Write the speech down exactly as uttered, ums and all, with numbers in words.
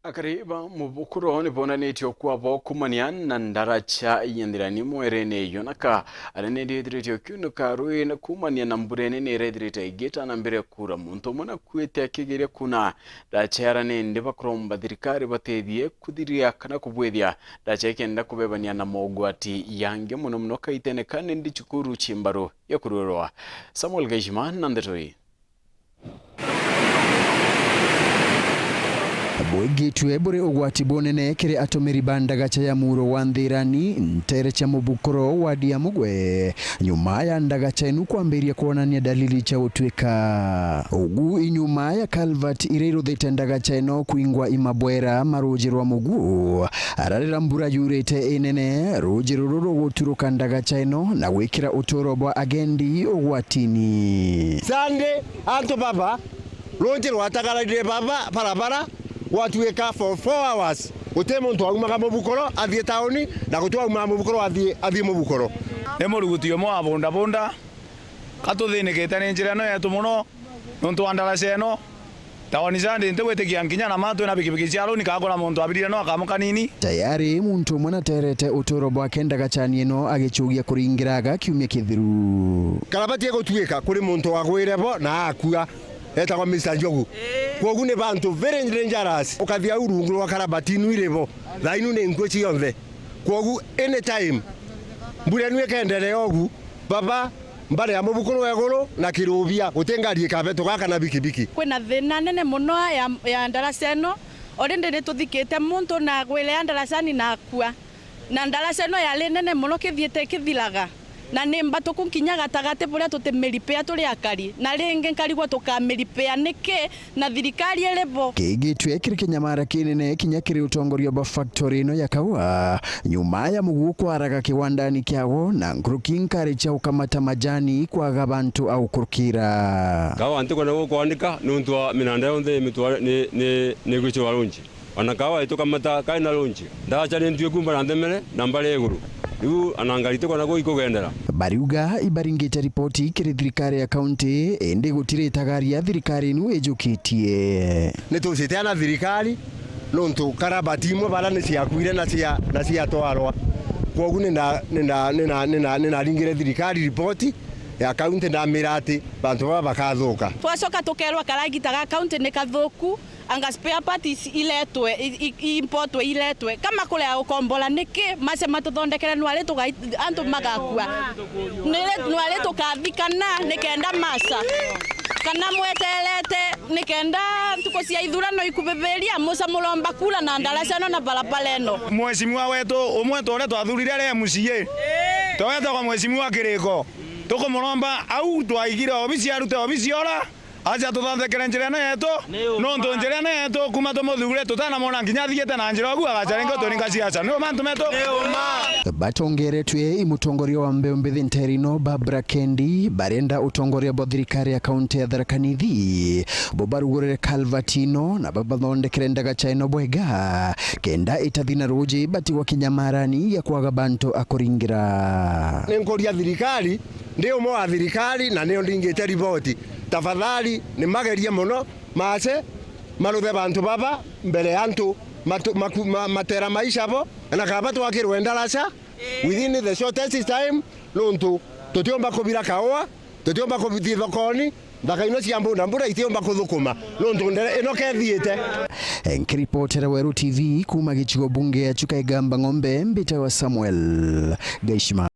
Akari ba Mubukuro ni bonanitie ukwabo kumania na ndaracha ya Nthirani mwerene Yonaka, aria ni ndithirite ukiunuka rui na kumania na mbura inene iria ithirite igita na mbere kura. Muntu umwe nakuite akigeria kuna ndaracha yara, ni ndi bakuromba thirikari batethie kuthiria kana kubwithia ndaracha ikenda kubebania na mogwati yangi, mono mono kaitene ka ni ndi cukuru cia mbaru ya kururwa. Samuel Gaishima na ndeto ii. Bwigitue buri ugwati bunene kiri atumiri ba ndagacha ya muro wa Nthirani, ntere cia Mubukuro, wadi ya Mugwe, nyuma ya ndagacha inu kwambiria kwonania dalili cia gutwika. Ugu inyuma ya culvert iria iruthite ndagacha ino kwingwa i mabwera ma ruuji rwa Mugu, ararira mbura yurite inene, ruuji ruru ruguturuka ndagacha ino na gwikira uturo bwa agendi ugwatini. Sunday, antu baba, ruuji rwatagararire baba barabara, gwatuika for four hours guti muntu waumaga Mubukuro athie tauni, na guti waumaga Mubukuro athie, athie Mubukuro. Ni muruguti umwe wa bondabonda, atuthinikite ni njira ino yetu mono, nontu wa ndaraca ino. Taoni Sunday ntigwitikia nkinya na matu na bikibiki cia runi, kana kuna muntu abirire no akamu kanini. Tayari muntu umwe naterete uturo bwake ndagachani ino agichugia kuringiraga kiumia kithiru. Karabati igutuika kuri muntu wagwire bo na akua, etagwa Mister Njogu. Kwogu ni bantu very dangerous. Ukathia au rungu rwa karabati inu iri bo, thaa inu ni nkui cionthe. Kwogu anytime mbura inu ikenderea ugu, baba, mbare ya Mubukuro wa iguru na Kirubia, guti ngari ikabetwa gaka na bikibiki. Kwina thina nene mono ya, ya ndaraca ino. Already ni tuthikite muntu na agwire ya ndaracani na akua. Na ndaraca ino yari nene mono kithiite kithiraga. Na ni mbatuku nkinya gatagati buria tutimiripea turi akari. Na ringi nkarigwa tukamiripea niki? Na thirikari iri bo. Kigitue kiri kinyamara kinene kinya kiri utongoria bwa factory ino ya kaua, nyuma ya Mugu kwaraga kiwandani kiawo na nkuruki nkari cia gukamata majani kwaga bantu a gukurukira. Kaua ntikwenda gukwanika nontu wa minanda yonthe mitware ni, ni, ni gwicirwa runji. Ona kaua itukamata kai na runji. Ndacha ni ntue kumba na nthemere na mbare iguru. Riu ana ngari tikwona ku ikugendera. Bariuga ibaringite ripoti kiri thirikari ya kaunti, indi gutiri itagaria thirikari inu ijukitie. Ni tucite ana thirikari, nontu karabati imwe bara ni ciakuire na cia, na ciatwarwa. Kwogu ni nda, ni nda, ni na, ni na, ni naringire thirikari ripoti ya kaunti, ndamira ati bantu baba bakathuka. Twacoka tukerwa karagita ga kaunti ni kathuku, anga spare parts iletwe, i, i, i importwe iletwe. Kama kuria ukombora niki? Mace matuthondekere, nwari tugai-, antu magakua. Nire, nwari tukathikana nikenda maca. Kana mweterete nikenda ntuku cia ithurano ikubibiria, muca muromba kura na ndaraca ino na barabara ino. Mheshimiwa wetu umwe ta uria twathurire ari M C A, ta wetagwa Mheshimiwa Kiriko, tukumuromba au twaigire obisi arute obisi ora, aja tuthondekere njira ino yetu, nontu njira ino yetu kuma tumuthure tutanamwona nkinya athiite na njira ugu agacha ringi uturinga siasa. Ni uma antu metu? Batongeretue i mutongoria wa mbeu mbithi ntere ino, Barbara Kendi, barenda utongoria bwa thirikari ya kaunti ya Tharaka Nithi bubarugurire culvert ino na babathondekere ndagacha ino bwega, kenda itathi na ruuji batigwa kinyamarani ya kwaga bantu a kuringira. Ni nkuria thirikari, ndi umwe wa thirikari na nio ndingite riboti. Tafadhali, ni magerie mono, mace maruthe bantu baba mbere ya antu matu-, maku-, ma-, matera maisha bo, na kaba twakirwe ndaraca within the shortest time, nontu tutiumba kubira kaua, tutiumba kuthi thokoni, nthaka ino cia mbunda mbura itiumba kuthukuma, nontu ndere ino kethiite. Nkiripotera Weru T V kuma gicigo bunge ya Chuka Igamba Ng'ombe, mbitagwa Samuel Gaishima.